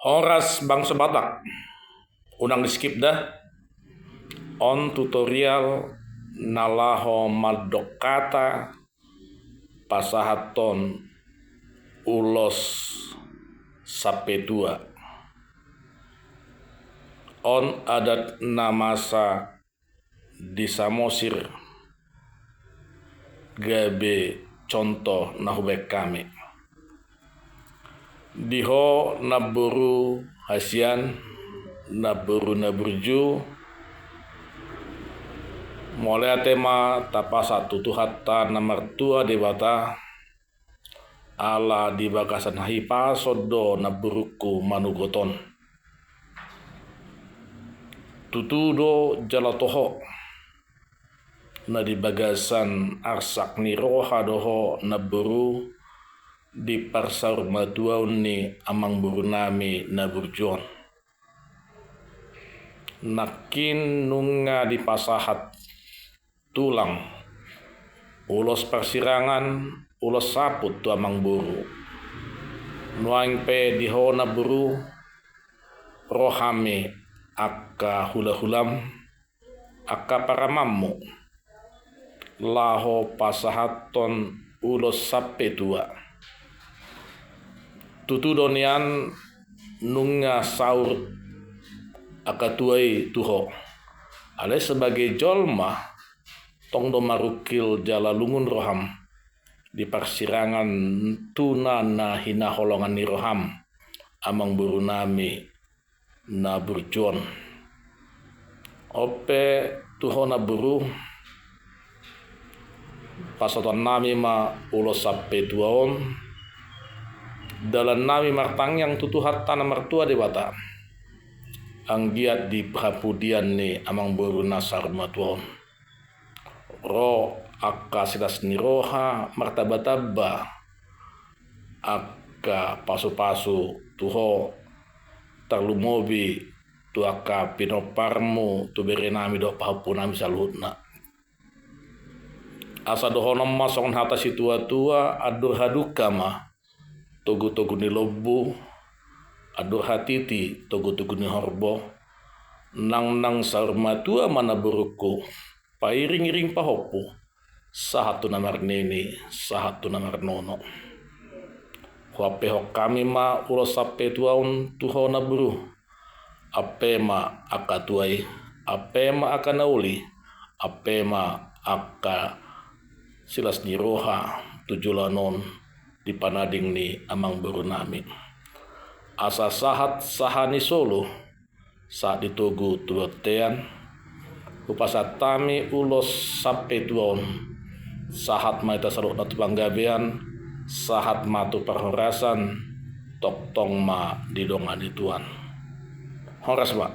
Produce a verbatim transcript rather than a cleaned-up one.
Horas bangso Batak. Unang di skip da. On tutorial na laho mandok hata pasahathon ulos sampe tua. On adat na masa di Samosir gabe contoh na hubaen hami. Di ho namboru hasian, namboru na burju, mauliate ma tapasahat tu Tuhanta na martua Debata, ala di bagasan hahipason do namborungku manogot on. Tutu do jala toho na di bagasan arsak ni roha do ho namboru di parsaurmatuaon ni amangborunami na burju on. Nangkin nunga dipasahat tulang ulos parsirangan, ulos saput tu amangboru. Nuaeng pe di ho namboru, ro hami angka hulahulam, angka paramanmu, laho pasahathon ulos sampe tua. Tutu do nian nunga saur angka tua i tu ho. Alai sebagai jolma, tong do marungkil jala lungun roham di parsirangan tu na na hinaholongan ni roham, amangborunami na burju on. On pe tu ho namboru, pasahatonnami ma ulos sampe tua on, dalannami martangiang tu Tuhanta na martua Debata, anggiat di pahapudian ni amangboru na saurmatua on, ro angka silas ni roha martambatamba angka pasupasu tu ho, tarlumobi tu angka pinomparmu tu berenami dohot pahompunami saluhutna. Asa dohonon ma songon hata situatua: Andor hadungka ma togutogu ni lombu, andor hatiti togutogu ni horbo. Nangnang saurmatua ma namborungku, pairingiring pahompu, sahat tu na marnini, sahat tu na marnono. Huampehon hami ma ulos sampe tua on tu ho namboru. Ampe ma angka tua i, ampe ma angka na uli, ampe ma angka silas ni roha tu joloan on di panading ni amangborunami. Asa sahat saha ni solu, sahat di togu tu bontean, hupasahat hami ulos sampe tua on, sahat ma hita saluhutna tu panggabean, sahat ma tu parhorasan, tongtong ma didongani Tuhan. Horas ma.